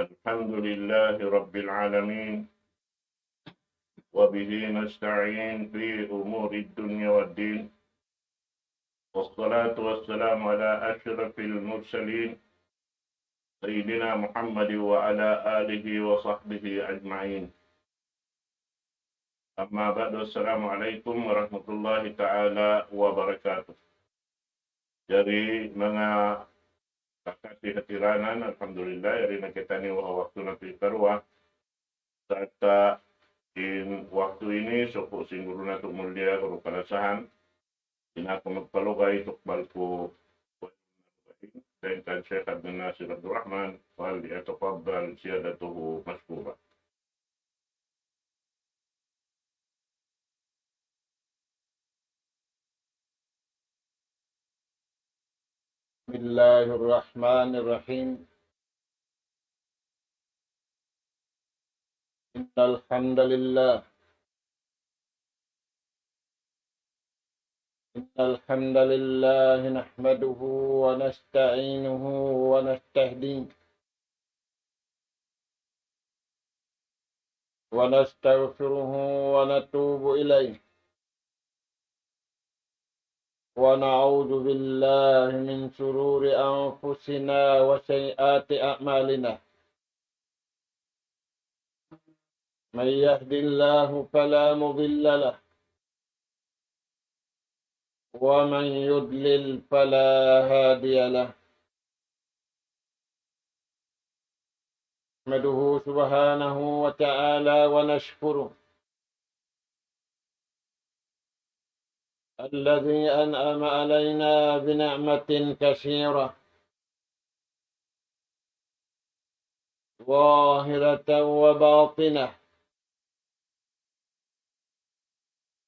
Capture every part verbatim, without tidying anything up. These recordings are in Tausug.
الحمد لله رب العالمين، وبه نستعين في أمور الدنيا والدين، والصلاة والسلام على أشرف المرسلين سيدنا محمد وعلى آله وصحبه أجمعين. أما بعد، السلام عليكم ورحمة الله تعالى وبركاته. Jari manga kakasi hatiranan, alhamdulillah, yari na kitaniyu ha waktu natu' hikaruwa. Sarta' in waktu ini, suku' sin guru natu' mulia, guru kalasahan, di' na aku magpalugay, tukbal ku dayn kan Sheikh Abdul Nasir Abdul Rahman, فليتفضل سيادته مشكورا. بسم الله الرحمن الرحيم. إن الحمد لله، إن الحمد لله نحمده ونستعينه ونستهديه ونستغفره ونتوب إليه، ونعوذ بالله من شرور أنفسنا وسيئات أعمالنا. من يهد الله فلا مضل له، ومن يضلل فلا هادي له. نحمده سبحانه وتعالى ونشكره، الذي أنعم علينا بنعمة كثيرة، ظاهرة وباطنة،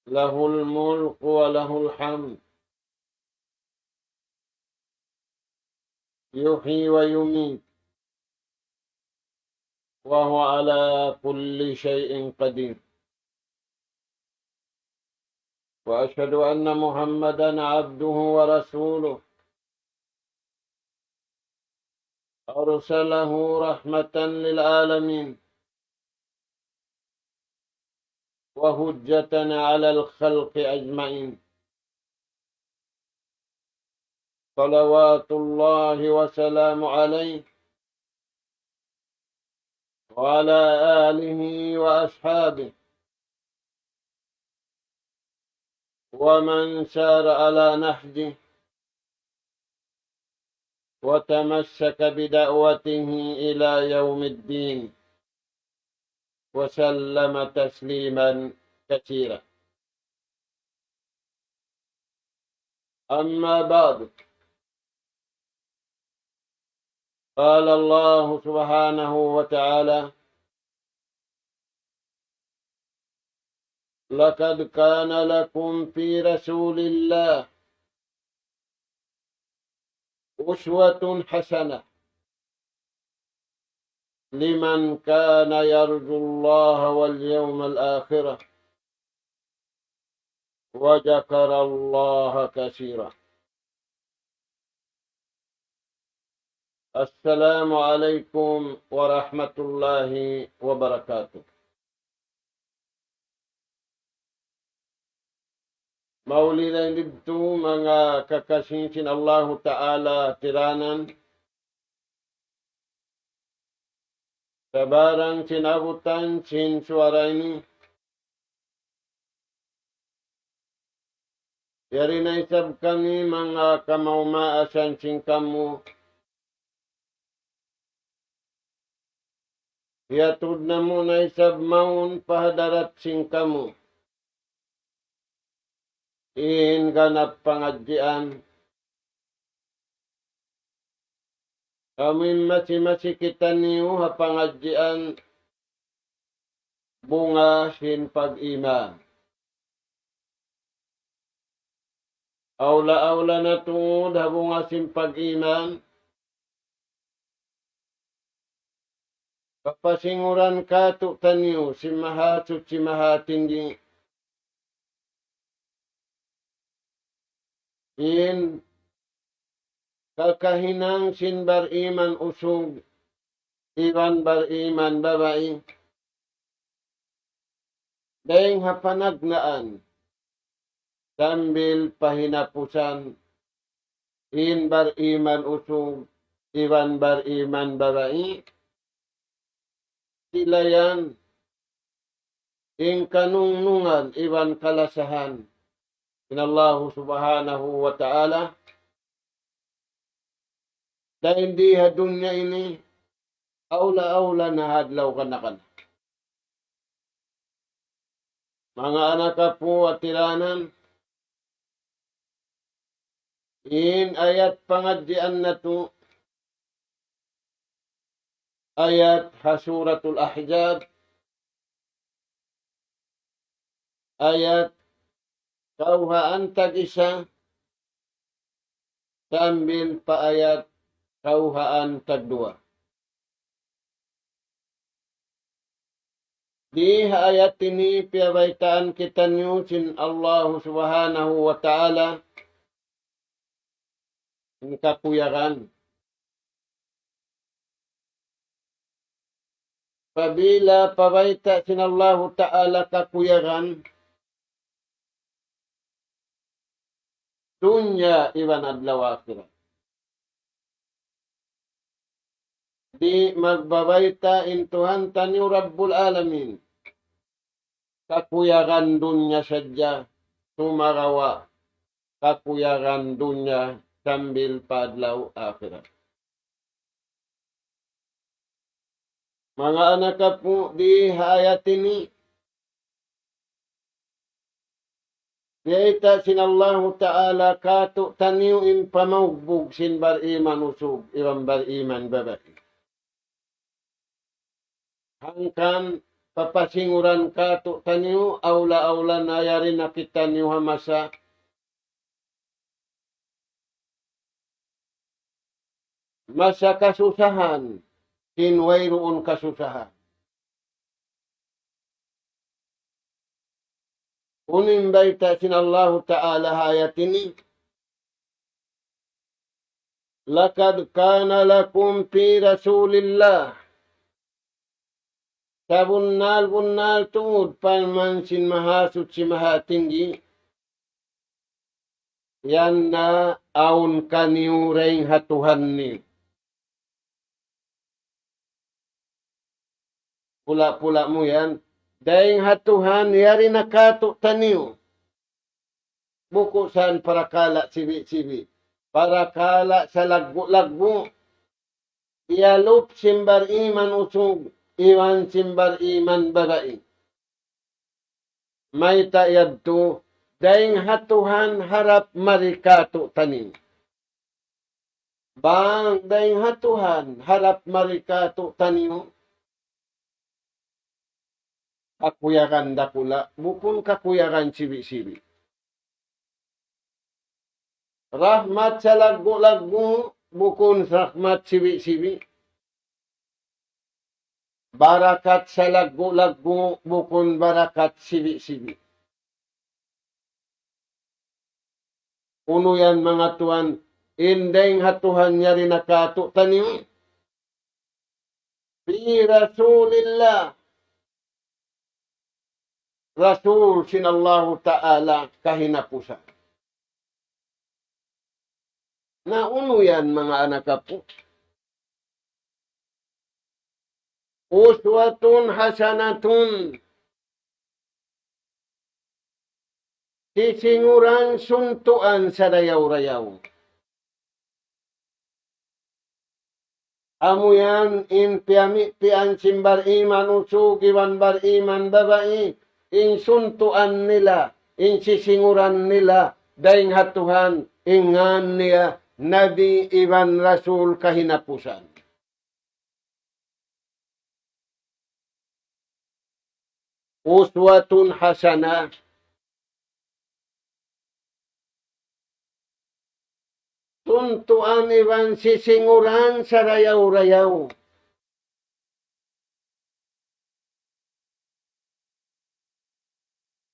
له الملك وله الحمد، يحيي ويميت، وهو على كل شيء قدير. وأشهد أن محمدا عبده ورسوله، أرسله رحمة للعالمين وحجة على الخلق أجمعين. صلوات الله وسلامه عليه وعلى آله وأصحابه ومن سار على نهجه وتمسك بدعوته إلى يوم الدين، وسلم تسليما كثيرا. أما بعد، قال الله سبحانه وتعالى: لقد كان لكم في رسول الله أسوة حسنة لمن كان يرجو الله واليوم الآخر وذكر الله كثيرا. السلام عليكم ورحمة الله وبركاته. Mauli dayn didtu manga kakasi sin Allahu Ta'ala tiranan, sabarang sin abutan sin suwara ini, yari na isab kami manga kamaumaasan sin kamu. Hiyatud namu' na isab mawn pa hadarat sin kamu in ganap pangadjian. Amu in masi-masi kitaniyu ha pangadjian bunga sin pag-iman. Awla-awla na tuud ha bunga sin pag-iman, kapasinguran kātu'niyu sin Mahasuchi Mahatinggi in kakahinang sin bar-iman usug, iban bariman babai, dayng ha panagnaan, sambil pa hinapusan, in bariman usug, iban bariman babai, sila yan, in kanungnungan, iban kalasahan, sin Allahu Subhanahu wa Ta'ala, dayn di ha dunya ini, awla-awla na ha adlaw kana-kana. Manga anak apu' ha tiranan, in ayat pangadjian natu', ayat ha Suratul Ahzab, ayat kawhaan tag-isa, sambil pa ayat kawhaan tagduwa. Di ha ayat ini piyabaytaan kitaniyu sin Allahu Subhanahu wa Ta'ala in kakuyagan. Apabila pabayta' sin Allahu Ta'ala kakuyagan, dunya iban adlaw akhirat. Di' magbabayta' in Tuhan taniyu Rabbul Alamin kakuyagan dunya sadja, sumagawa' kakuyagan dunya sambil pa adlaw akhirat. Manga anak apu', di ha ayat ini, biyayta' sin Allahu Ta'ala kātu'niyu in pamaugbug sin bariman usug iban bariman babai. Hangkan papasinguran kātu'niyu, awla-awla na yari na kitaniyu ha masa, masa kasusahan, sin wayruun kasusahan. Unu in bayta' sin Allahu Ta'ala ha ayat ini, لقد كان لكم في رسول الله. Sabunnal-bunnal tuud parman sin Mahasuchi Mahatinggi, yan na awn kaniyu dayng ha Tuhan niyu. Pula-pula mu yan, dayng ha Tuhan yari na kātu'niyu. Bukun sa parakala' sibi'-sibi'. Parakala' salaggu'-laggu'. Iyalup sin bariman usug, iban sin bariman babai. Mayta' yadtu, dayng ha Tuhan harap mari kātu'niyu. Bang dayng ha Tuhan harap mari kātu'niyu, kakuyagan dakula', bukun kakuyagan sibi'-sibi'. Rahmat salaggu'-laggu', bukun rahmat sibi'-sibi'. Barakat salaggu'-laggu', bukun barakat sibi'-sibi'. Unu yan, manga tuwan, in dayng ha Tuhan yari na kātu'niyu. في رسول الله. Rasul sin Allahu Ta'ala kahinapusan. Na unu yan, manga anak apu'? أسوة حسنة. Sisinguran suntuan sarayaw-rayaw. Amu yan in piyami'-pi'an sin bariman usug iban bariman babai, in suntuan nila, in sisinguran nila, dayng ha Tuhan, in ngān niya, Nabi iban Rasul kahinapusan. أسوة حسنة. Tuntuan iban sisinguran sarayaw-rayaw.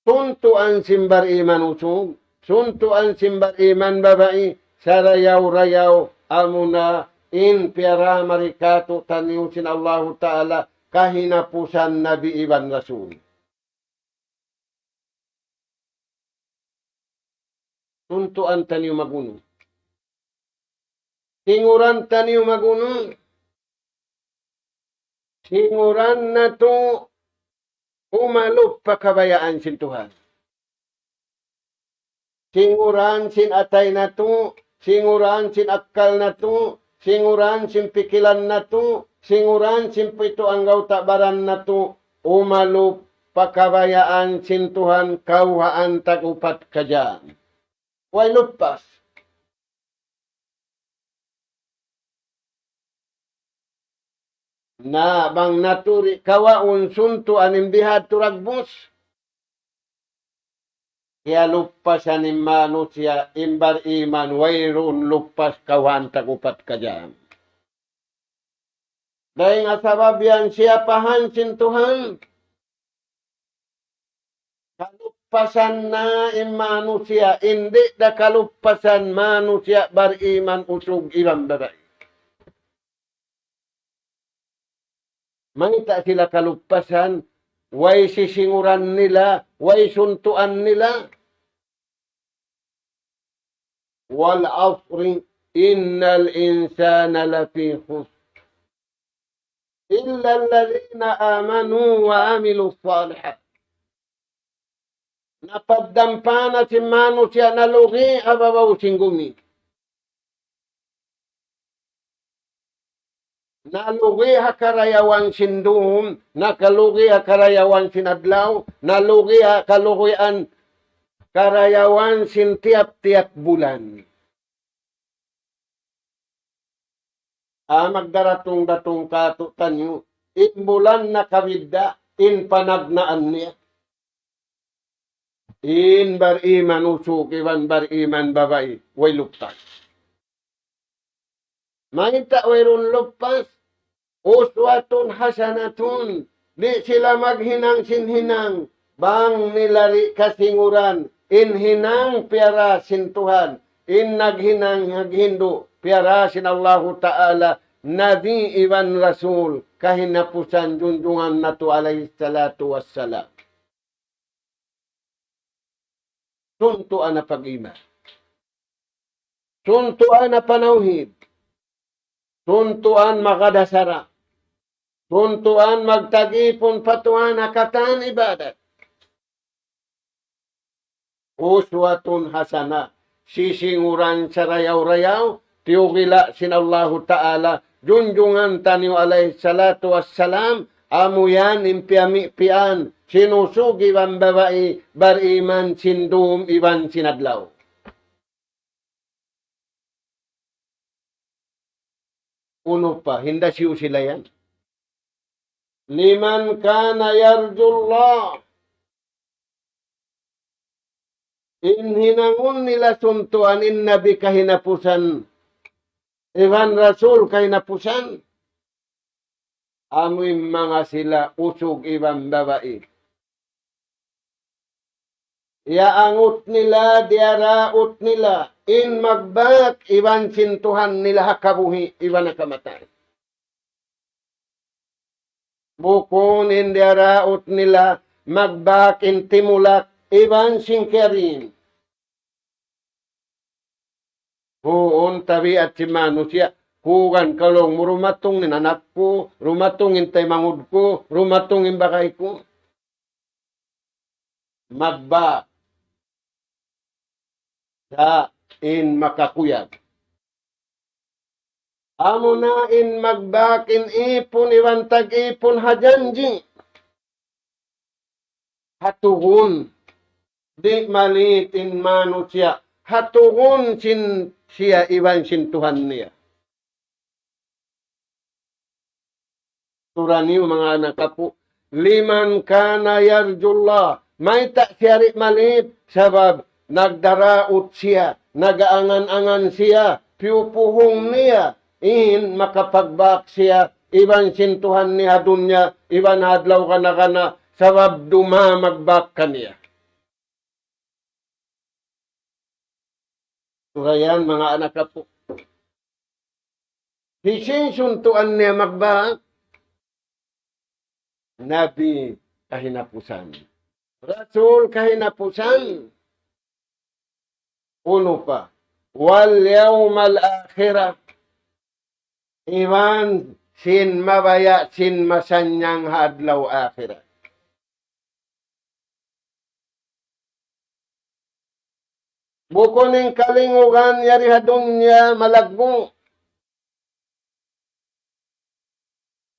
Tuntuan sin bariman usug, tuntuan sin bariman babai, sarayaw-rayaw, amuna in piyara mari kātu'niyu sin Allahu Ta'ala kahinapusan Nabi iban Rasul. Tuntuan taniyu mag'unu. Singuran taniyu mag'unu. Singuran natu' umalup pa kabayaan sin Tuhan. Singuran sin atay natu', singuran sin akkal natu', singuran sin pikilan natu', singuran sin pitu anggawta' baran natu', umalup pa kabayaan sin Tuhan kawhaan tag-upat kajam. Way luppas. Na bang natu' di' kawaun suntuan in bihadtu dagbus, kiyaluppasan in manusiya' in bar-iman, wayruun luppas kawhaan tag-upat kajam. Dayn ha sabab yan siyapahan sin Tuhan, kaluppasan na in manusiya', in di' da kaluppasan manusiya' bar-iman usug iban babai. Mayta' sila kaluppasan, way sisinguran nila, way suntuan nila. والعصر إن الإنسان لفي خسر إلا الذين آمنوا وعملوا الصالحات. Na pagdampa na sin manusiya' nalugi ha babaw sin gumi. Nalugi ha karayawan sin dum, nakalugi ha karayawan sin adlaw, nalugi ha kalugian karayawan sin tiyap-tiyap bulan. Ah, magdaratung-datung kātu'niyu, in bulan nakabidda', in panagnaan niya. In bar-iman usug iban bar-iman babai, way luppas. Mayta' wayruun luppas? أسوة حسنة. Di' sila maghinang sin hinang, bang nila di' kasinguran, in hinang piyara sin Tuhan, in naghinang naghindu', piyara sin Allahu Ta'ala, Nabi iban Rasul, kahinapusan junjungan natu' alayhi salatu wassalam. Suntuan na pag-iman. Suntuan na panawhid. Suntuan magkadasara. Suntuan magtagipun pa Tuhan ha katan ibadat. أسوة حسنة. Sisinguran sarayaw-rayaw, tiyugila' sin Allahu Ta'ala, junjungan taniyu alayhi salatu wassalam, amu yan in piyami'-pi'an, sin usug iban babai, bar-iman sin dum iban sin adlaw. Unu pa, hinda siyu sila yan. لمن كان يرجو الله. In hinangun nila suntuan in Nabi kahinapusan, iban Rasul kahinapusan, amu in manga sila usug iban babai. Iyaangut nila, diyaraut nila, in magbak iban sin Tuhan nila ha kabuhi' iban ha kamatay. Bukun in diyaraut nila, magbak in timulak iban sin kiyariin. Huun tabiat sin manusiya', hugan ka laung mu dumatung in anak ku, dumatung in taymanghud ku, dumatung in bagay ku. Magbak. Sa' in makakuyag. Amuna in magbak in ipun iban tag-ipun ha janji'. Ha tugun. Di' malit in manusiya'. Ha tugun sin siya iban sin Tuhan niya. Tura niyu manga anak apu', لمن كان يرجو الله. Mayta' siya di' malit? Sabab nagdaraut siya, nag-aangan-angan siya, piyupuhung niya, in makapagbak siya, iban sin Tuhan niya ha dunya, iban ha adlaw gana-gana, sabab duma magbak kaniya. Tura yan, manga anak apu'. Hisiyu in suntuan niya magbak? Nabi kahinapusan. Rasul kahinapusan. Unu pa? واليوم الآخر. Iban sin mabaya' sin masannyang ha adlaw akhirat. Bukun in kalingugan yari ha dunya malaggu'.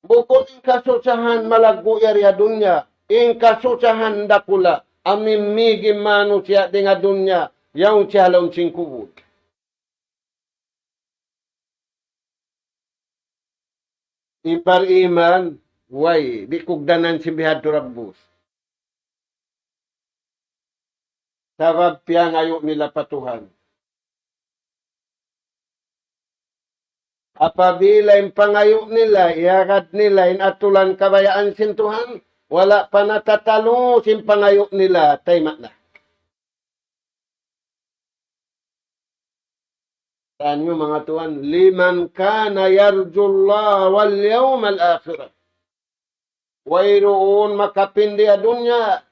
Bukun in kasusahan malaggu' yari ha dunya. In kasusahan dakula', amu in mīg in manusiya' dayn ha dunya, yaun siya ha lawm sin kubul. In bariman, way, di' kugdanan sin bihadtu dagbus. Sabab piyangayu' nila pa Tuhan. Apabila in pangayu' nila, iyagad nila in atulan kabayaan sin Tuhan, wala' pa natatalu sin pangayu' nila, tayma' na. Taniyu manga tuwan, لمن كان يرجو الله واليوم الآخر. Wayruun makapindi ha dunya.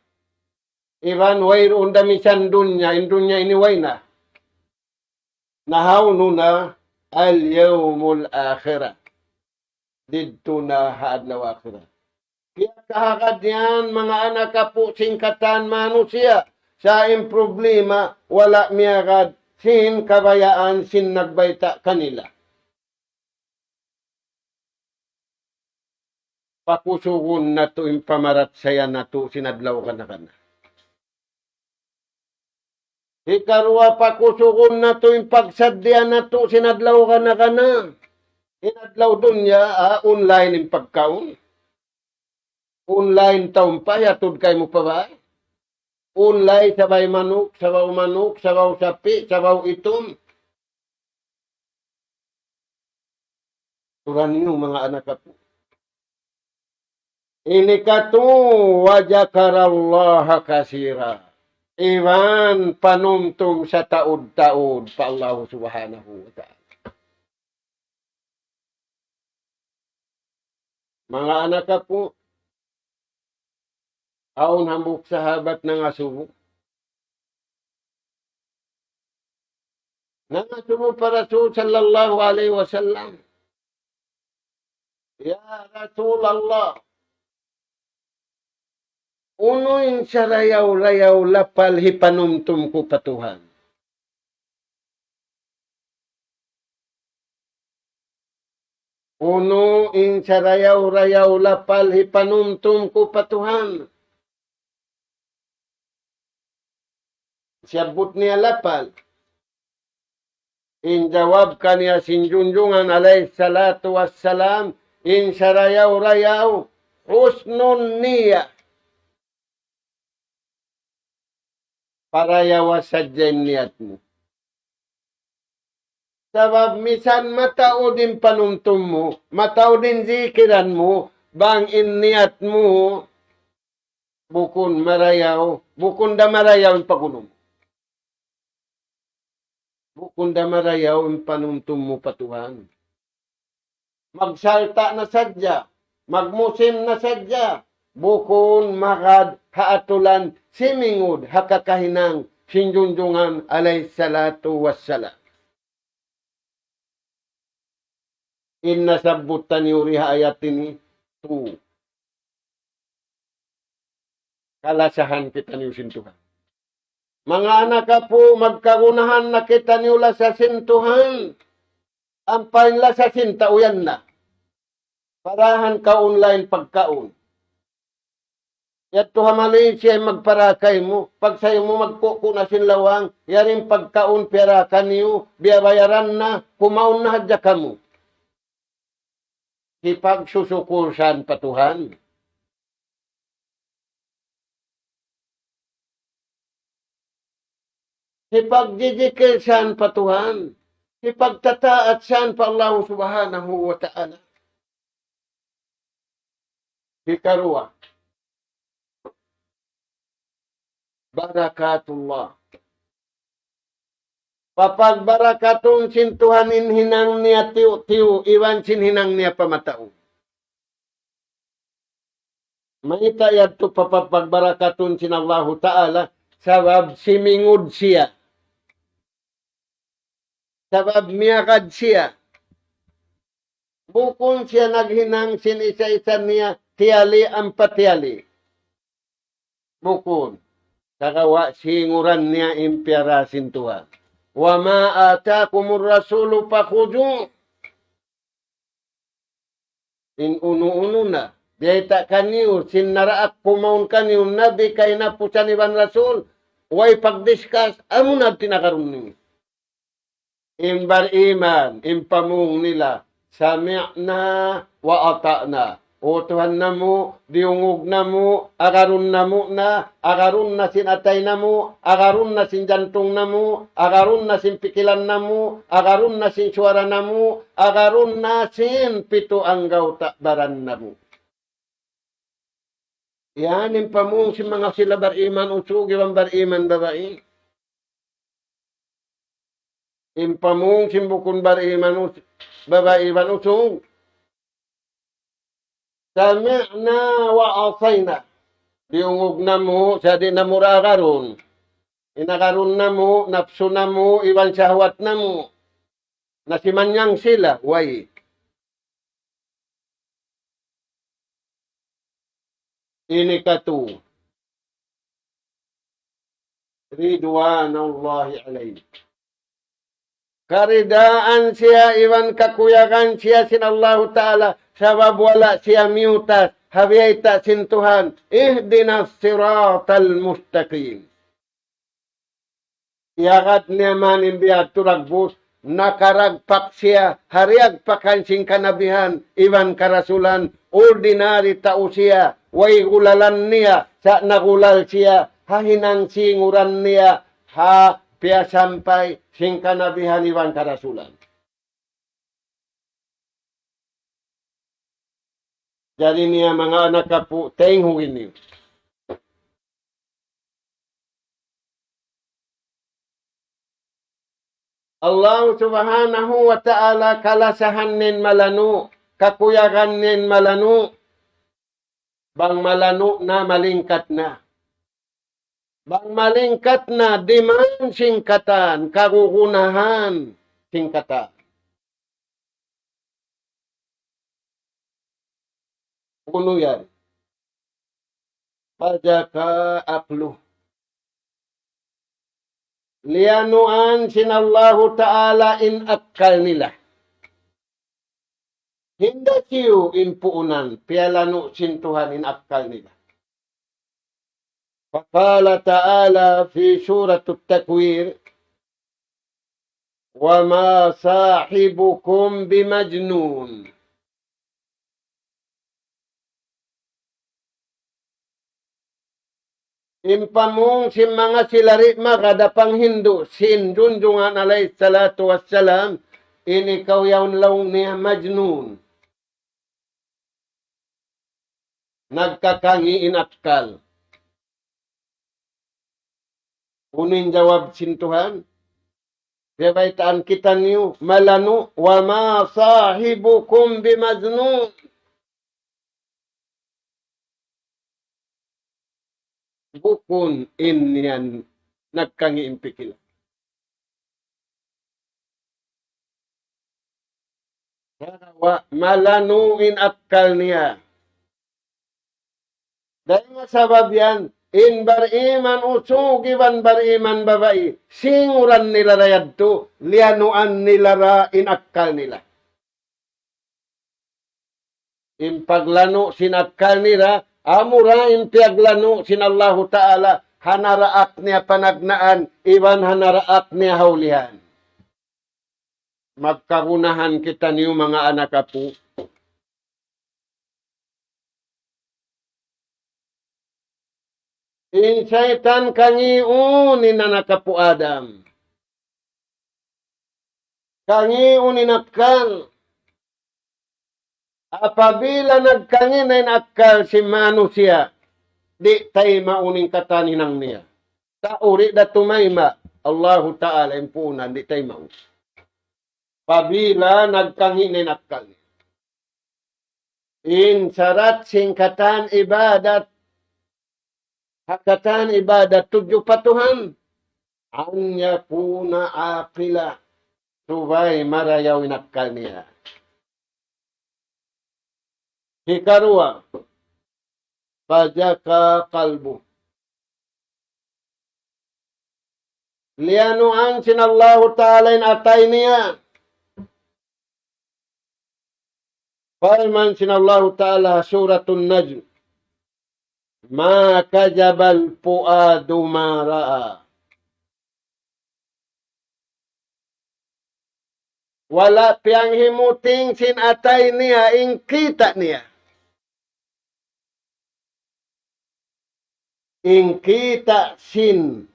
Iban wayruun da misan dunya, in dunya ini way na. Na hawnu na, اليوم الآخر. Didtu na ha adlaw akhirat. Kiyakahagad yan, manga anak apu', sin katan manusiya'. Sa' in problema, wala' miyagad sin kabayaan sin nagbayta' kanila. Pakusugun natu' in pamarachaya natu' sin adlaw kana-kana. Hikaruwa, pakusugun natu' in pagsaddiya natu' sin adlaw kana-kana. In adlaw dunya, ah, online in pagkaun. Online tau pa, hiyatud kaymu pa bāy. Online sabay manuk, sabaw manuk, sabaw sapi', sabaw itum. Turan niyu manga anak apu'. Ini katu, وذكر الله كثيرا. Iban panumtum sataud-taud pa Allah Subhanahu wa Ta'ala. Manga anak apu', awn hambuuk sahabat nangasubu. Nangasubu pa Rasul sallallahu alayhi wasallam. Ya Rasulullah, unu in sarayaw-rayaw lapal hipanumtum ku pa Tuhan? Unu in sarayaw-rayaw lapal hipanumtum ku pa Tuhan? Siyabbut niya lapal. In jawab kaniya sin Junjungan alayhi salatu wassalam, in sarayaw-rayaw, husnun niyya. Parayawa sadja in niyat mu. Sabab misan mataud in panumtum mu, mataud in zikiran mu, bang in niyat mu bukun marayaw, bukun da marayaw in pag-unu mu. Bukun da marayaw in panumtum mu pa Tuhan. Magsalta' na sadja, magmusim na sadja, bukun magad ha atulan simingud ha kakahinang sin Junjungan alayhi salatu wassalam. In nasabbut taniyu di ha ayat ini, tu. Kalasahan kitaniyu sin Tuhan. Manga anak apu', magkagunahan na kitaniyu lasa sin Tuhan. Ampa in lasa sin tau yan na. Parahan kaw online pagkaun. Yadtu ha Malaysia in magpara kaymu, pagsayu mu magkuku na sin lawang, yari in pagkaun piyara kaniyu, biyabayaran na, kumaun na hadja kamu. Hipagsusukur san pa Tuhan. Hipagjijikil san pa Tuhan. Hipagtataat san pa Allah Subhanahu wa Ta'ala. Hikaruwa. Barakatullah. Papagbarakatun sin Tuhan in hinang niya tiyu'-tiyu', iban sin hinang niya pa mataud. Mayta' yadtu papagbarakatun sin Allahu Ta'ala, sabab simingud siya. Sabab miyagad siya. Bukun siya naghinang sin isa-isa niya tiyali ampa tiyali. Bukun. Sagawa' singuran niya in piyara sin Tuhan. وما آتاكم الرسول فخذوه. In unu-unu na biyayta' kaniyu sin naraak ku mawn kaniyu Nabi kahinapusan iban Rasul, way pagdiskas, amu na in agarun niyu. In bariman, in pamung nila, سمعنا وأطعنا. O Tuhan namu', diyungug namu', agarun namu' na, agarun na sin atay namu', agarun na sin jantung namu', agarun na sin pikilan namu', agarun na sin suwara namu', agarun na sin pitu anggawta' baran namu'. Yan in pamung sin manga sila bariman usug iban bariman babai. In pamung sin bukun bariman us-, babai iban usug. سمعنا وعصينا. Diyungug namu', sa' di' namu' ra agarun. In agarun namu', napsu namu', iban sahwat namu'. Na simanyang sila, way. Ini katu. رضوان الله عليهم. Karidaan siya iban kakuyagan siya sin Allahu Ta'ala, sabab wala' siya miyutas ha biyayta' sin Tuhan, اهدنا الصراط المستقيم. Iyagad niya man in biya' ha dagbus, nakaragpak siya ha riyagpakan sin kanabihan iban karasulan, ordinary tau siya, way gulalan niya, sa' nagulal siya ha hinang singuran niya, ha piyasampay sin kanabihan iban karasulan. Jari niya manga anak apu', taymanghud niyu. Allah Subhanahu wa Ta'ala kalasahan niya in malanu', kakuyagan niya in malanu', bang malanu' na, malingkat na. Bang malingkat na, diman sin katan, kagunahan sin katan. Unu yan? فزكى عقله. Liyanuan sin Allahu Ta'ala in akkal nila. Hinda siyu in puunan, piyalanu' sin Tuhan in akkal nila. فقال تعالى في سورة التكوير: وما صاحبكم بمجنون. In pamung sin manga sila di' magad ha panghindu' sin Junjungan alayhi salatu wassalam, ini kaw yaun laung niya majnun. Nagkakangi' in akkal. Unu in jawab sin Tuhan? Biya' baytaan kitaniyu, malanu', وما صاحبكم بمجنون. Bukun in yan nagkangi' in pikilan. Sagawa' malanu' in akkal niya. Dayn ha sabab yan, in bariman usug iban bariman babai, singuran nila ra yadtu, liyanuan nila ra in akkal nila. In paglanu' sin akkal nila, amura in piyaglanu' sin Allahu Ta'ala, ha naraak niya panagnaan, iban ha naraak niya ha ulihan. Magkagunahan kitaniyu manga anak apu'. In saytan kangiun in anak apu' Adam. Kangiun in akkal. Apabila nagkangi' na in akkal sin manusiya', di' taymaun in katan hinang niya. Tau di' da tumayma', Allahu Ta'ala in puunan di' taymaun. Apabila nagkangi' na in akkal niya. In sarat sin katan ibadat, ha katan ibadat tudju pa Tuhan, أن يكون عاقلا, subay marayaw in akkal niya. Hikaruwa, فزكى قلبه. Liyanuan sin Allahu Ta'ala in atay niya. Parman sin Allahu Ta'ala ha Suratun Najm, ما كذب الفؤاد ما رأى. Wala' piyanghimuting sin atay niya in kita' niya. In kita' sin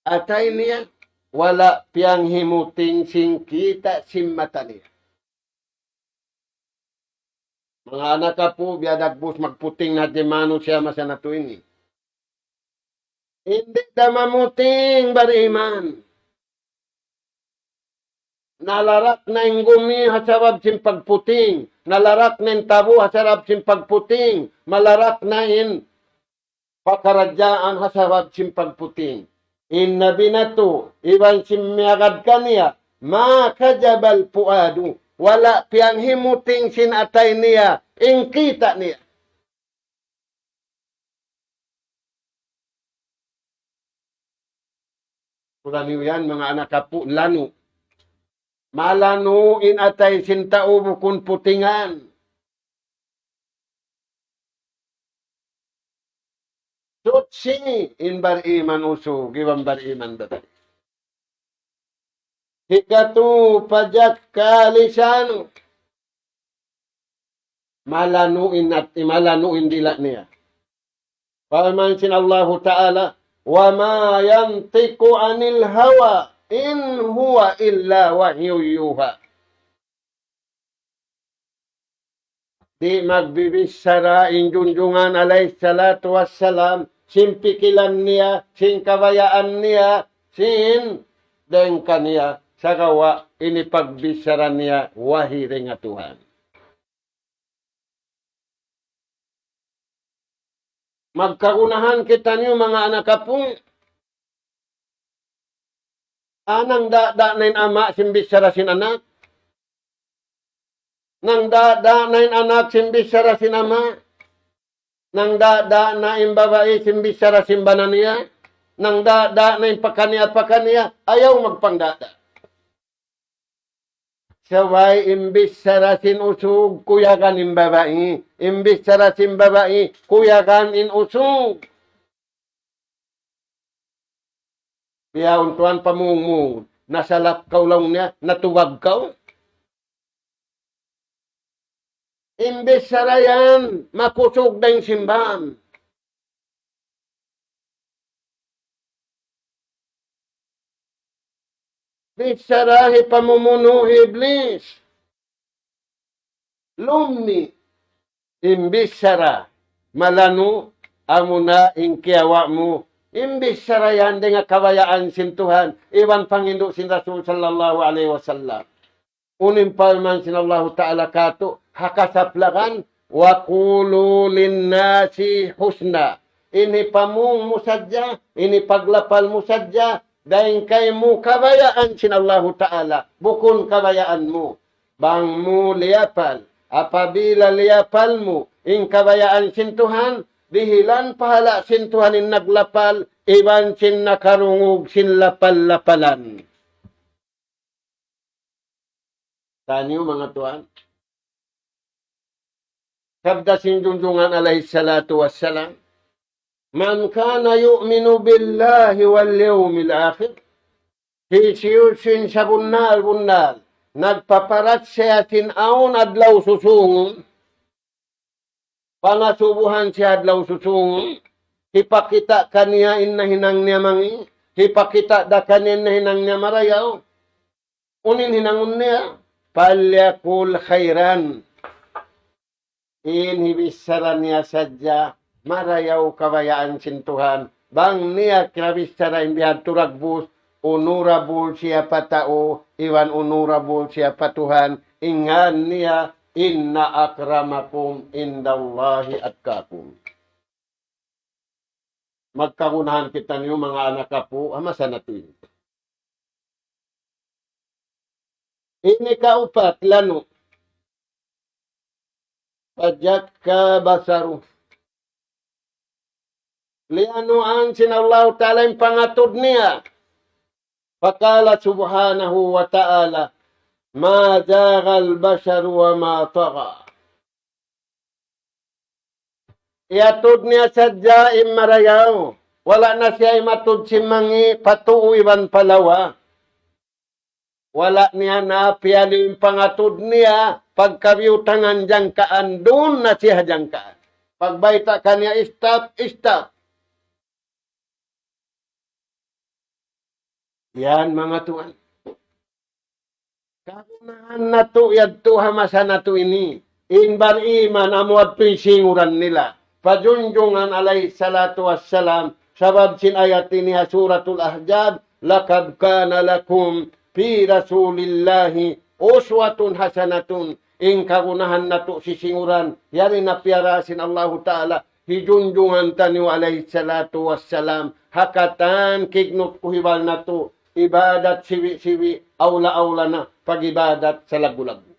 atay niya, wala' piyanghimuting sin kita' sin mata niya. Manga anak apu', biya' dagbus magputing na di' manusiya' masa natu' ini. Di' da mamuting bariman. Nalarak na in gumi ha sabab sin pagputing. Nalarak na in tabu ha sabab sin pagputing. Malarak na in pakaradjaan ha sabab sin pagputing. In Nabi natu', iban sin miyagad kaniya, ما كذب الفؤاد, wala' piyanghimuting sin atay niya, in kita' niya. Pula niyu yan, manga anak apu', lanu'. Malanu' in atay sin tau bukun putingan. Suchi in bariman usug, iban bariman babai. Hikatu, فزكى لسانه. Malanu' in at-, malanu' in dila' niya. Parman sin Allahu Ta'ala, وما ينطق عن الهوى إن هو إلا وحي يوحى. Di' magbibichara in junjungan alayhi salatu wassalam, sin pikilan niya, sin kabayaan niya, sin dayng kaniya, sagawa' ini pagbichara niya, wahi dayn ha Tuhan. Magkagunahan kitaniyu manga anak apu'. Nang dada na in ama' sin bichara sin anak. Nang dada na in anak sin bichara sin ama'. Nang dada na in babai sin bichara sin bana niya. Nang dada na in pakaniya-pakaniya. Ayaw magpangdada. Sabab in bichara sin usug, kuyagan in babai. In bichara sin babai, kuyagan in usug. Bihaun tuwan pamung mu, nasalap kaw laung niya, natubag kaw. In bichara yan, makusug dayn sin bam. Bichara hipamumunu' hi Iblis. Lummi' in bichara malanu', amuna in kiyawa' mu. In bichara yan dayn ha kabayaan sin Tuhan, iban panghindu' sin Rasul sallallahu alayhi wasallam. Unu in parman sin Allahu Ta'ala kātu', ha kasaplagan, وقولوا للناس حسنا. In hipamung mu sadja, in hipaglapal mu sadja, dayn kaymu kabayaan sin Allahu Ta'ala, bukun kabayaan mu. Bang mu liyapal, apabila liyapal mu, in kabayaan sin Tuhan, dihilan pahala' sin Tuhan in naglapal, iban sin nakarungug sin lapal-lapalan. Taniyu manga tuwan. Sabda sin junjungan alayhi salatu wassalam, من كان يؤمن بالله واليوم الآخر. Hisiyu-siyu in sabunnal-bunnal nagpaparachaya sin awn adlaw susūngun, pangasubuhan sin adlaw susūngun, hipakita' kaniya in nahinang niya mangi', hipakita' da kaniya in nahinang niya marayaw. Unu in hinangun niya? فليقل خيرا. In hibichara niya sadja, marayaw kabayaan sin Tuhan, Bang niya kira bichara in bihadtu dagbus, honorable siya pa tau, iban honorable siya pa Tuhan, in ngan niya, إن أكرمكم عند الله أتقاكم. Magkagunahan kitaniyu manga anak apu', ha masa natu' ini. Ini kaupat, lanu'. فجك بصره. Liyanuan sin Allahu Ta'ala in pangatud niya. فقال سبحانه وتعالى: ما زاغ البشر وما طغى. Iyatud niya sadja in marayaw. Wala' na siya imatud sin mangi' pa tuu iban pa lawa. Wala' niya na piyaliyu in pangatud niya, pagka biyutangan jangkaan, duun na siya jangkaan. Pagbayta' kaniya, "Stop, stop." Yan, manga tuwan. Kagunahan natu' yadtu ha masa natu' ini. In bariman amu yadtu in singuran nila. Pa Junjungan alayhi salatu wassalam, sabab sin ayat ini ha Suratul Ahzab, لقد كان لكم في رسول الله أسوة حسنة. In kagunahan natu' sisinguran, yari na piyara sin Allahu Ta'ala, hi Junjungan taniyu alayhi salatu wassalam, ha katan kignut kuhibal natu', ibadat siwi'-siwi', awla-awla na pag-ibadat salaggu'-laggu'.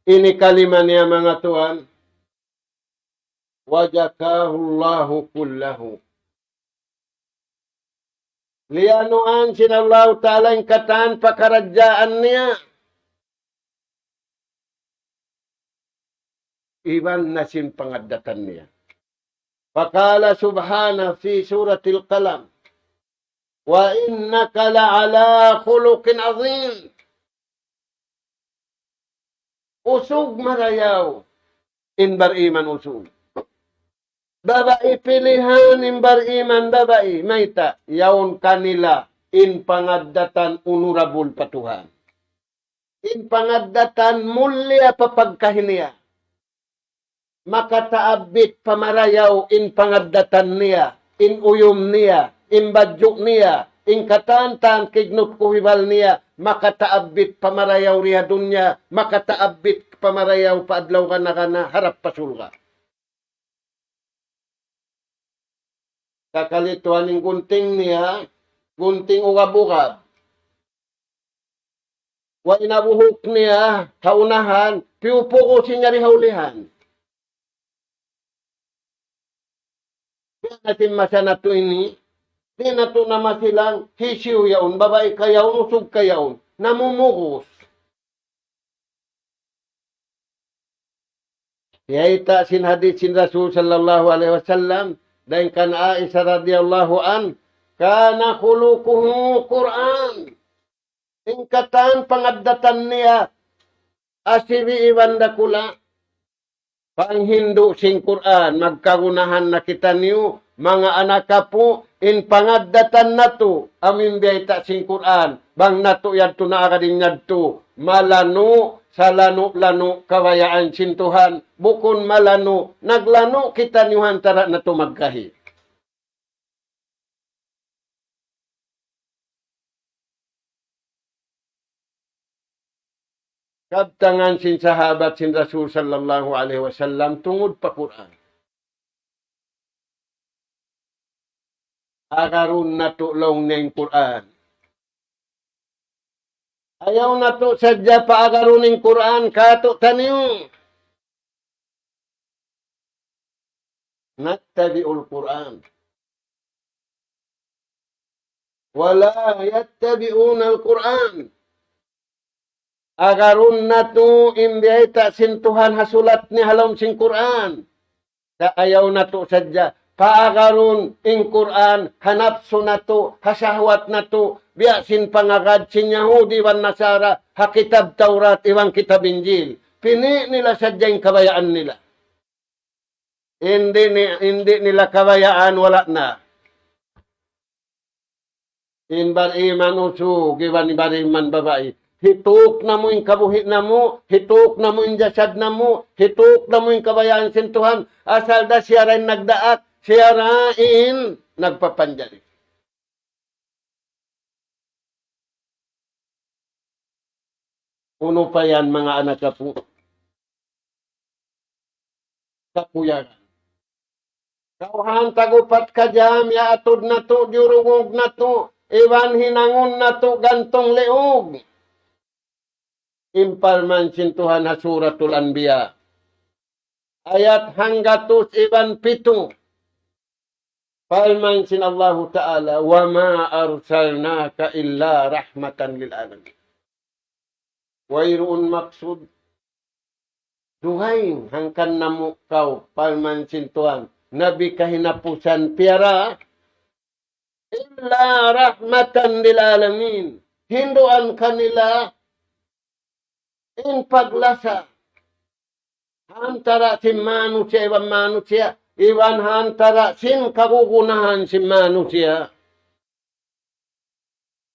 Ini kalima niya, manga tuwan, وزكاه الله كله. Liyanuan sin Allahu Ta'ala in katan pakaradjaan niya. Iban na sin pangaddatan niya. فقال سبحانه في سورة القلم: وإنك لعلى خلق عظيم. Usug marayaw in bariman usug. Babai pilihan in bariman babai, mayta', yaun kanila in pangaddatan honorable pa Tuhan. In pangaddatan mulia pa pagkahi niya. Makataabbit pa marayaw in pangaddatan niya, in uyum niya, in badju' niya, in katan-katan kignut kuhibal niya, makataabbit pa marayaw di ha dunya, makataabbit pa marayaw pa adlaw gana-gana harap pa surga'. Kakalituhan in gunting niya, gunting ugab-ugab. Way na buhuk niya ha unahan, piyupugusin niya di ha ulihan. Biya' na sin masa natu' ini, di' natu' na masilang, hisiyu yaun, babai ka yaun, usug ka yaun, namumugus. Biyayta' sin hadith sin Rasul sallallahu alayhi wasallam, dayn kan Aisha radiyallahu anha, كان خلقه القرآن. In katan pangaddatan niya, asibi' iban dakula'. Panghindu' sin Qur'an, magkagunahan na kitaniyu, manga anak apu', in pangaddatan natu', amu in biyayta' sin Qur'an, bang natu' yadtu naagad in yadtu, malanu', salanu'-lanu' kabayaan sin Tuhan, bukun malanu', naglanu' kitaniyu ha antara' natu' magkahi. Kabtangan sin sahabat sin Rasul sallallahu alayhi wasallam tungud pa Qur'an. Agarun natu' laung niya in Qur'an. Ayaw natu' sadja paagarun in Qur'an kātu'niyu. نتبع القرآن ولا يتبعون القرآن. Agarun natu' in biyayta' sin Tuhan ha sulat niya ha lawm sin Qur'an. Sa' ayaw natu' sadja paagarun in Qur'an ha napsu natu', ha shahwat natu', biya' sin pangagad sin Yahudi iban Nasara ha kitab Tawrat iban kitab Injil. Pini' nila sadja in kabayaan nila. Di' ni-, di' nila kabayaan, wala' na. In bariman usug, iban bariman babai, Hituk namu' in kabuhi' namu', hituk namu' in jasad namu', hituk namu' in kabayaan sin Tuhan, asal da siya ra in nagdaak, siya ra in nagpapanjari. Unu pa yan, manga anak apu'? Kakuyagan. Kawhaan tag-upat ka jam, yaatud natu', diyurungug natu', iban hinangun natu' gantung liug. In parman sin Tuhan ha Suratul Anbiya. Ayat hanggatus iban pitu. Parman sin Allahu Ta'ala, وما أرسلناك إلا رحمة للعالمين. Wayruun maksud dugaing hangkan namu' kaw, parman sin Tuhan, Nabi kahinapusan piyara, إلا رحمة للعالمين. Hinduan kanila in paglasa ha antara' sin manusiya' iban manusiya', iban ha antara' sin kagunahan sin manusiya'.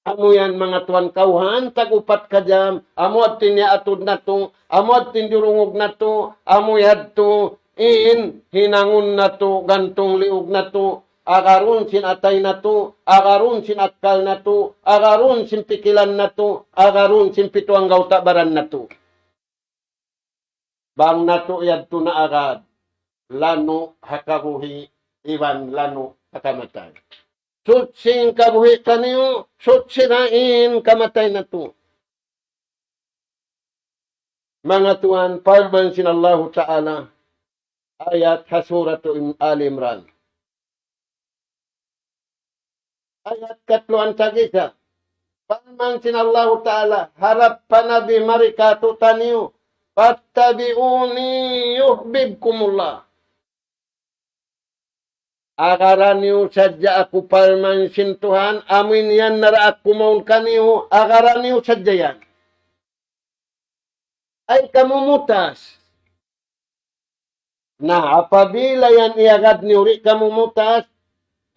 Amu yan manga tuwan, kawhaan tag-upat ka jam, amu yadtu in yaatud natu', amu yadtu in diyurungug natu', amu yadtu in hinangun natu', gantung liug natu', agarun sin atay natu', agarun sin akkal natu', agarun sin pikilan natu', agarun sin pitu anggawta' baran natu'. Bang natu' yadtu naagad, lanu' ha kabuhi' iban lanu' ha kamatay. Suchi in kabuhi' taniyu, suchi da in kamatay natu'. Manga tuwan, parman sin Allahu Ta'ala, ayat ha Suratu Im-, Ali Imran. Ayat katluan tag-isa. Parman sin Allahu Ta'ala, harap pa Nabi mari kātu'niyu, فاتبعوني يحببكم الله. Agara niyu sadja aku, parman sin Tuhan, amu in yan nara aku mawn kaniyu, agara niyu sadja yan. Ay kamu mutas. Na, apabila yan iyagad niyu di' kamu mutas,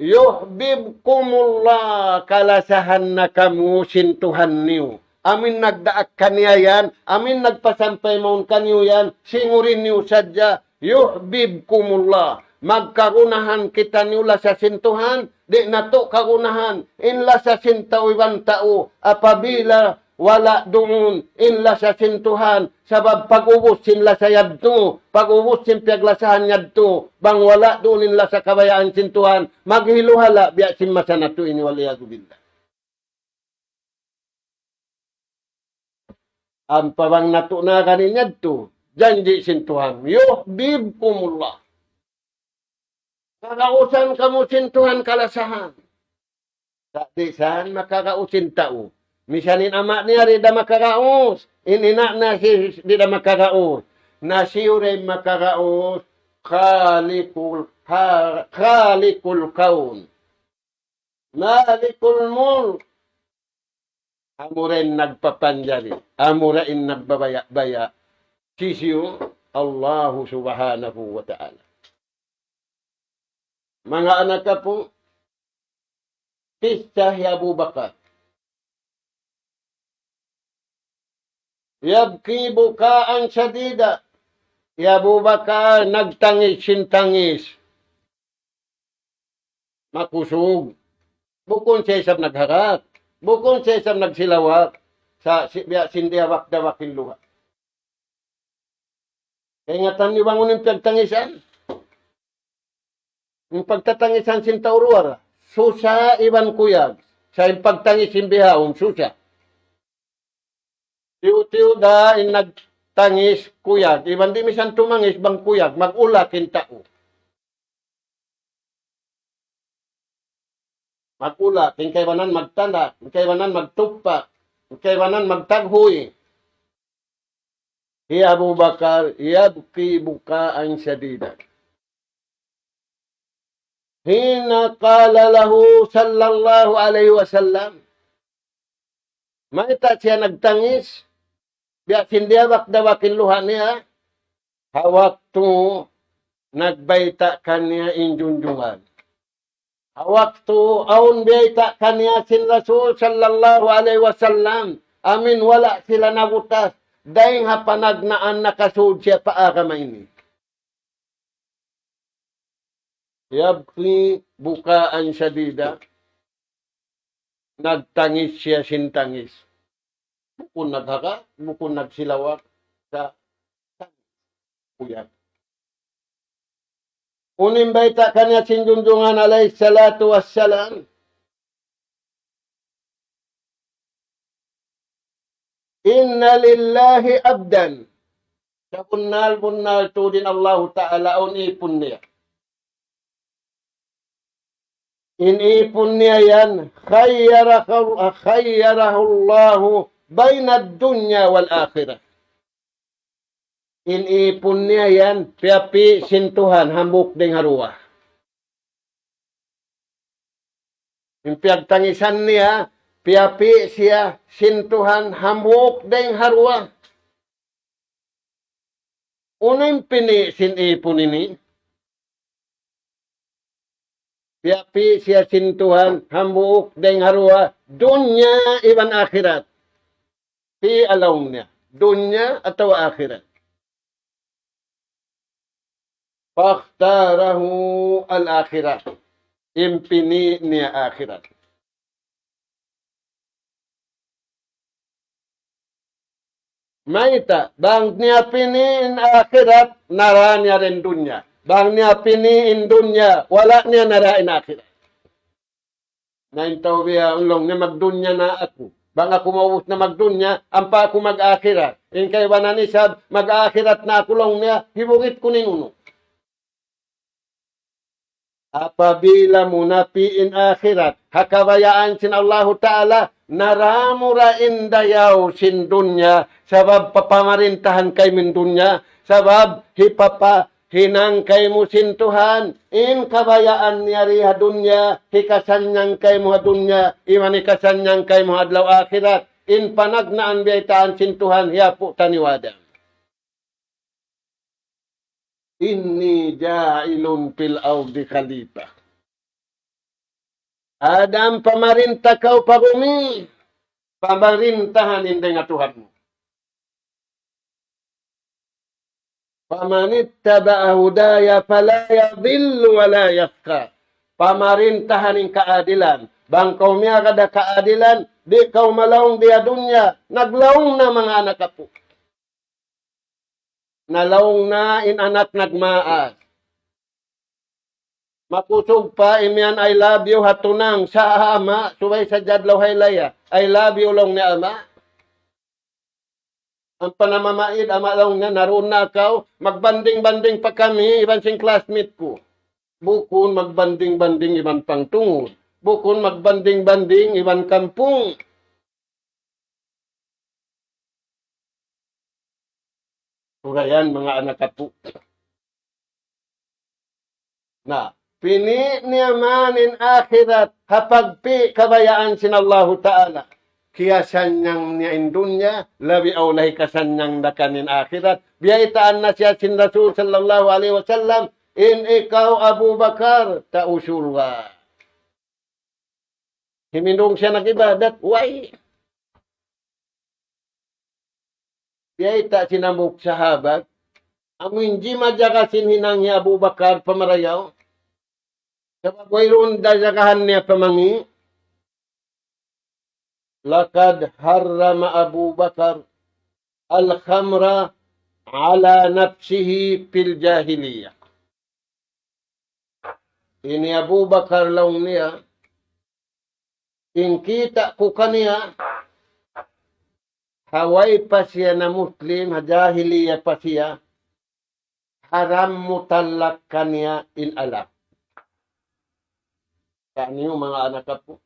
يحببكم الله, kalasahan na kamu sin Tuhan niyu. Amu in nagdaak kaniya yan, amu in nagpasampay mawn kaniyu yan, singurin niyu sadja, يحببكم الله. Magkagunahan kitaniyu lasa sin Tuhan, di' natu' kagunahan in lasa sin tau iban tau, apabila wala' duun in lasa sin Tuhan, sabab pag-ubus sin lasa yadtu, pag-ubus sin piyaglasahan yadtu, bang wala' duun in lasa kabayaan sin Tuhan, maghiluhala' biya' sin masa natu' ini, والعياذ بالله. Ampa bang natu' na kaniya yadtu, janji' sin Tuhan, يحببكم الله. Kagausan kamu sin Tuhan kalasahan. Sa' di' san makagaus in tau. Misan in ama' niya di' da makagaus. In ina' niya si-, di' da makagaus. Na hisiyu da in makagaus? خالق ال-, خا-, خالق الكون. مالك الملك. Amura in nagpapanjari, amura in nagbabaya'-baya'. Hisiyu? Allahu Subhanahu wa Ta'ala. Manga anak apu', kissa hi Abu Bakar. يبكي بكاء شديدا. Hi Abu Bakar nagtangis sin tangis makusug. Bukun siya isab nagharak. Bukun siya isab nagsilawak. Sa' si-, biya' sin diyawak-dawak in luha'. Kaingatan niyu bang unu in pagtangisan? In pagtatangisan sin tau duwa ra. Susa iban kuyag. Sa' in pagtangis sin bihaun, susa. Tiyu'-tiyu' da in nagtangis kuyag. Iban di' misan tumangis bang kuyag, mag-ulak in tau. Mag-ulak, in kaibanan magtanda, in kaibanan magtupa, in kaibanan magtaghuy. Hi Abu Bakar يبكي بكاء شديدا. حين قال له صلى الله عليه وسلم. Mayta' siya nagtangis? Biya' sin diyawak-dawak in luha' niya. Ha waktu nagbayta' kaniya in junjungan. Ha waktu awn biyayta' kaniya sin Rasul sallallahu alayhi wasallam, amuin wala' sila nabutas, dayng ha panagnaan nakasud siya pa agama ini. يبكي بكاء شديدا. Nagtangis siya sin tangis. Bukun naghaka, bukun nagsilawak, sa' tangis. Kuyag. Unu in bayta' kaniya sin Junjungan alayhi salatu wassalam? إن لله عبدا. Sabunnal-bunnal tuud in Allahu Ta'ala awn ipun niya. In ipun niya yan, خيره، خيره الله بين الدنيا والآخرة. In ipun niya yan, piyapi' sin Tuhan hambuuk dayng ha duwa. In piyagtangisan niya, piyapi' siya sin Tuhan hambuuk dayng ha duwa. Unu in pini' sin ipun ini? Piyapi' siya sin Tuhan hambuuk dayng ha duwa, dunya iban akhirat. Piya' laung niya, dunya atawa akhirat. فاختاره الآخرة. In pini' niya akhirat. Mayta', bang niya pini' in akhirat, nara niya da in dunya. Bang niya pini' in dunya, wala' niya nara in akhirat. Na in tau biya' laung niya, magdunya na aku. Bang aku maubus na magdunya, ampa aku mag-akhirat. In kaibanan isab, mag-akhirat na aku laung niya, hibugit ku in unu. Apabila mu napi' in akhirat ha kabayaan sin Allahu Ta'ala, nara mu ra in dayaw sin dunya, sabab papamarintahan kaymu in dunya, sabab hipapahinang kaymu sin Tuhan, in kabayaan niya di ha dunya, hikasannyang kaymu ha dunya, iban hikasannyang kaymu ha adlaw akhirat, in panagnaan biyaytaan sin Tuhan, hiyapu' taniyu Adam. إني جاعل في الأرض خليفة. Adam, pamarinta kaw pa bumi, pamarintahan in dayn ha Tuhan mu. فمن اتبع هداي فلا يضل ولا يشقى. Pamarintahan in kaadilan. Bang kaw miyagad ha kaadilan, di' kaw malaung di ha dunya, naglaung na manga anak apu'. Nalaung na in anak nagmaas. Makusug pa imiyan, "I love you," ha tunang, sa' ha ama', subay sadja adlaw haylaya. "I love you," laung niya ama'. Ampa namamaid, ama' laung niya, "Naruun na kaw, magbanding-banding pa kami, iban sin classmate ku." Bukun magbanding-banding iban pangtungud. Bukun magbanding-banding iban kampung. Ura yan, manga anak apu'. Na, pini' niya man in akhirat, ha pagpi' kabayaan sin Allahu Ta'ala. Kiyasannyang niya in dunya, labi awla hikasannyang da kaniya in akhirat. Biyaytaan na siya sin Rasul sallallahu alayhi wasallam, "In ikaw, Abu Bakar, tau surga'." Himindung siya nag-ibadat, way. Biyayta' sin hambuuk sahabat, amu in jimajaka sin hinang hi Abu Bakar pa marayaw. Sabab wayruun da jagahan niya pa mangi'. لقد حرم أبو بكر الخمر على نفسه في الجاهلية. Ini Abu Bakar laung niya, in kita' ku kaniya, ha way pa siya na Muslim, ha jahiliya pa siya, haram mutlak kaniya in alak. Taniyu manga anak apu'.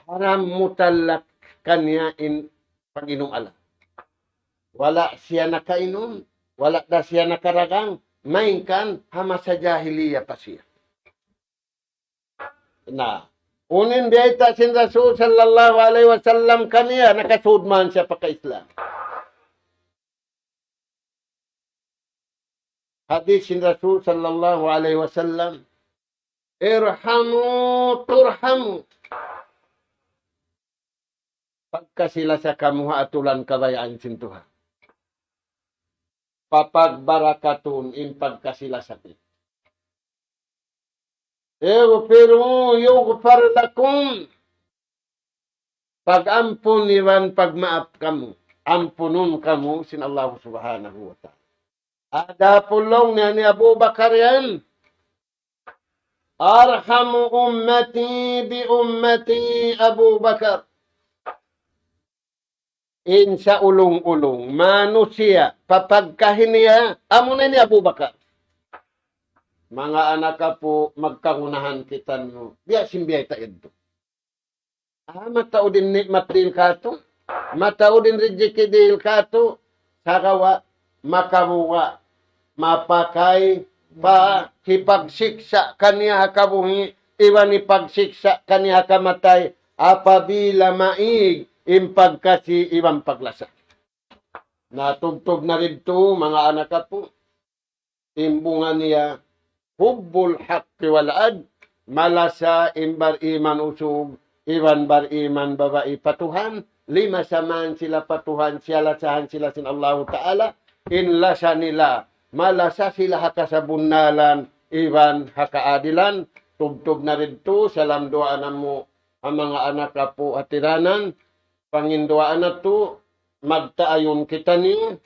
Haram mutlak kaniya in pag-inum alak. Wala' siya nakainum, wala' da siya nakaragang, malayngkan ha masa jahiliya pa siya. Na, unu in biyayta' sin Rasul sallallahu alayhi wasallam kaniya, nakasud man siya pagka-Islam. Hadith sin Rasul sallallahu alayhi wasallam, ارحموا ترحموا. pagkasi-lasa kamu ha aturan kabayaan sin Tuhan. Papagbarakatun in pagkasi-lasa niyu. اغفروا يغفر لكم. Pag-ampun iban pagmaap kamu. Ampunun kamu sin Allah Subhanahu wa Ta'ala. Adapun laung niya ni Abu Bakar yan, أرحم أمتي بأمتي أبو بكر. In saulung-ulung manusiya' pa pagkahi niya, amuna ini Abu Bakar. Manga anak apu', magkagunahan kitaniyu. Biya' sin biyayta' yadtu. Ah, mataud in ni'mat dihil katu'. Mataud in rijiki dihil katu'. Sagawa' makabuga', mapakay pa hipagsiksa' kaniya ha kabuhi', iban hipagsiksa' kaniya ha kamatay, apabila maig in pagkasi iban paglasa. Na tubtub na didtu, manga anak apu', in bunga niya, حب الحق والعدل, malasa in bar-iman usug, iban bar-iman babai pa Tuhan, limasa man sila pa Tuhan, siyalasahan sila sin Allahu Ta'ala, in lasa nila, malasa sila ha kasabunnalan, iban ha kaadilan. Tubtub na didtu, salam duwaa namu', ha manga anak apu' hatiranan, panginduwaa natu', magtaayun kitaniyu,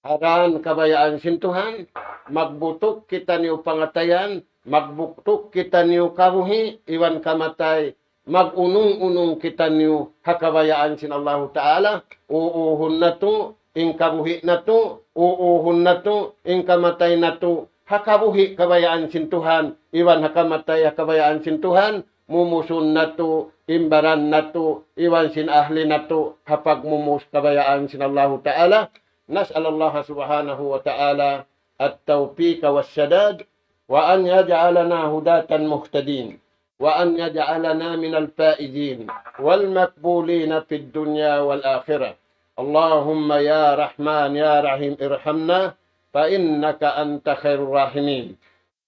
ha dan kabayaan sin Tuhan, magbutuk kitaniyu pangatayan, magbutuk kitaniyu kabuhi', iban kamatay, mag-unung-unung kitaniyu ha kabayaan sin Allahu Ta'ala, uuhun natu', in kabuhi' natu', uuhun natu', in kamatay natu', ha kabuhi' kabayaan sin Tuhan, iban ha kamatay ha kabayaan sin Tuhan, mumusun natu', in baran natu', iban sin ahli natu', ha pagmumus kabayaan sin Allahu Ta'ala. نسأل الله سبحانه وتعالى التوفيق والسداد، وأن يجعلنا هداة مهتدين، وأن يجعلنا من الفائزين والمقبولين في الدنيا والآخرة. اللهم يا رحمن يا رحيم ارحمنا فإنك أنت خير الراحمين.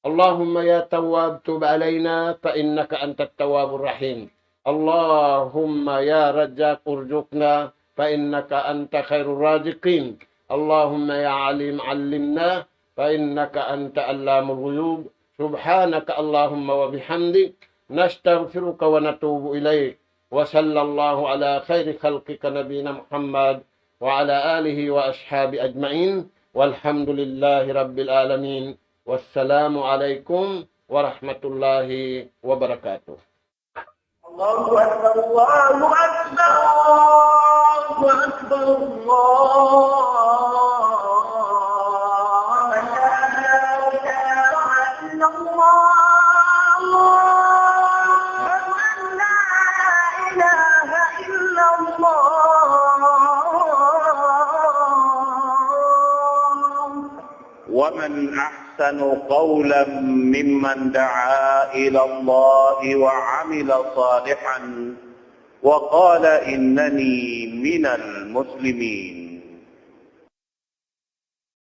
اللهم يا تواب تب علينا فإنك أنت التواب الرحيم. اللهم يا رزاق ارزقنا فإنك أنت خير الرازقين. اللهم يا عليم علمنا فإنك أنت علام الغيوب. سبحانك اللهم وبحمدك، نستغفرك ونتوب إليك. وصلى الله على خير خلقك نبينا محمد وعلى آله وأصحابه أجمعين. والحمد لله رب العالمين. والسلام عليكم ورحمة الله وبركاته. الله أكبر، الله أكبر، الله أكبر، الله أكبر. لا إله إلا الله. لا إله إلا الله. ومن أحسن قولا ممن دعا إلى الله وعمل صالحا وقال إنني من المسلمين.